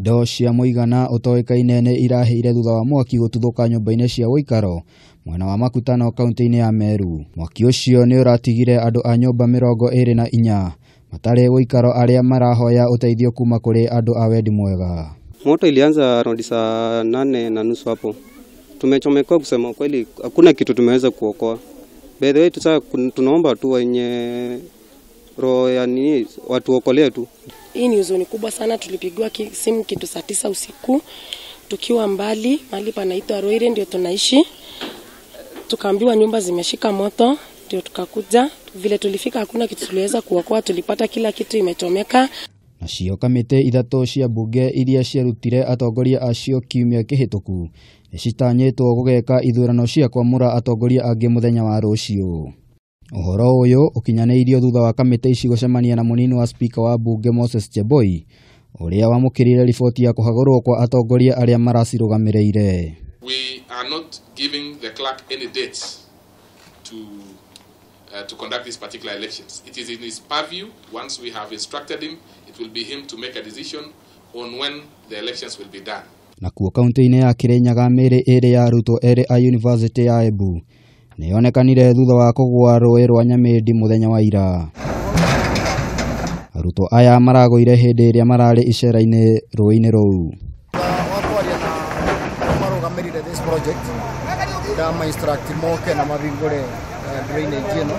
Indo cia mũigana ũtoĩkaine nĩ irahĩire thutha wa mwaki gũtuthũka nyũmba-inĩ cia ũikaro mwena wa Makutano kaunti-inĩ ya Meru. Mwaki ũcio nĩ ũratigire andũ a nyũmba 24 matarĩ ũikaro arĩa marahoya ũteithio kuma kũrĩ andũ a wendi mwega. Moto ilianza around saa 8:30 hapo. Tumechomeka, kusema kweli hakuna kitu tumeweza kuokoa. By the way, tunaomba tu wenye roho ya nini watuokolee tu. Hii ni huzuni kubwa sana. Tulipigiwa simu kitu saa 9 usiku tukiwa mbali, mahali panaitwa Roire ndio tunaishi. Tukaambiwa nyumba zimeshika moto, ndio tukakuja. Vile tulifika hakuna kitu tuliweza kuokoa, tulipata kila kitu imechomeka. Nacio kamĩtĩ ithatũ cia bunge iria ciarutire atongoria acio kiumia kĩhĩtũku nĩcitanyĩtwo gũgeka ithurano cia kwamũra atongoria angĩ mũthenya wa rũciũ. Ũhoro ũyũ ũkinyanĩirio thutha wa kamĩtĩ ici gũcemania na mũnini wa spika wa bunge Moses Cheboi ũrĩa wamũkĩrire riboti ya kũhagũrwo kwa atongoria arĩa maracirũgamĩrĩire. We are not giving the clerk any dates to conduct these particular elections. It is in his purview. Once we have instructed him, it will be him to make a decision on when the elections will be done. Nakuo kaunti-inĩ ya Kirinyaga mĩĩrĩ ĩrĩ ya arutwo erĩ a University ya Embu nĩyonekanire thutha wa kũgũa rũĩ rwa Nyamĩndi mũthenya wa ira. Arutwo aya maragũire hĩndĩ ĩrĩa mararĩ icera-inĩ rũĩ-inĩ rũu. Wakwaria na marũgamĩrĩire this project ndama instruct moke na mabingũre drainage ĩno.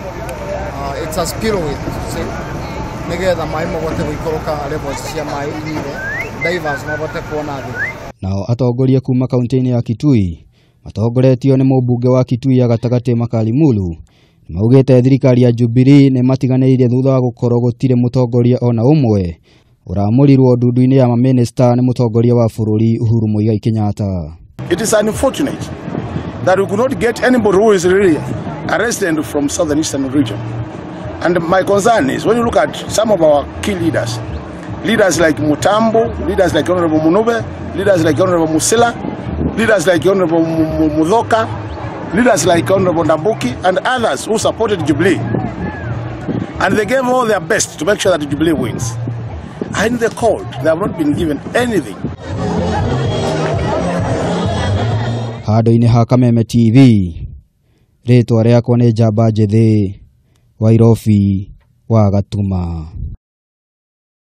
It's a spillway nigetha maĩ mahote gũikũrũka levels cia maĩ inyihe, divers mahote kuona thĩ. Nao atongoria kuma kaunti-inĩ ya Kitui matongoretio nĩ mũmbunge wa Kitui ya gatagatĩ Makali Mulu maugĩte thirikari ya Jubilee nĩ matiganĩirie thutha wa gũkorwo gũtirĩ mũtongoria ona ũmwe ũramũrirwo ndundu-inĩ ya mamĩnĩsta nĩ mũtongoria wa bũrũri Uhuru Muigai Kenyatta. It is unfortunate that we could not get anybody who is really a resident from southern eastern region. And my concern is when you look at some of our key leaders, leaders like Mutambo, leaders like Honorable Munube, leaders like Honorable Musila, leaders like Honorable Muthoka, leaders like Honorable Ndambuki, and others who supported Jubilee. And they gave all their best to make sure that Jubilee wins. And in the cold, they have not been given anything. Handũ-inĩ ha Kameme TV, rĩtwa rĩakwa nĩ Njamba Njĩthĩ, Wairobi wa Gatuma.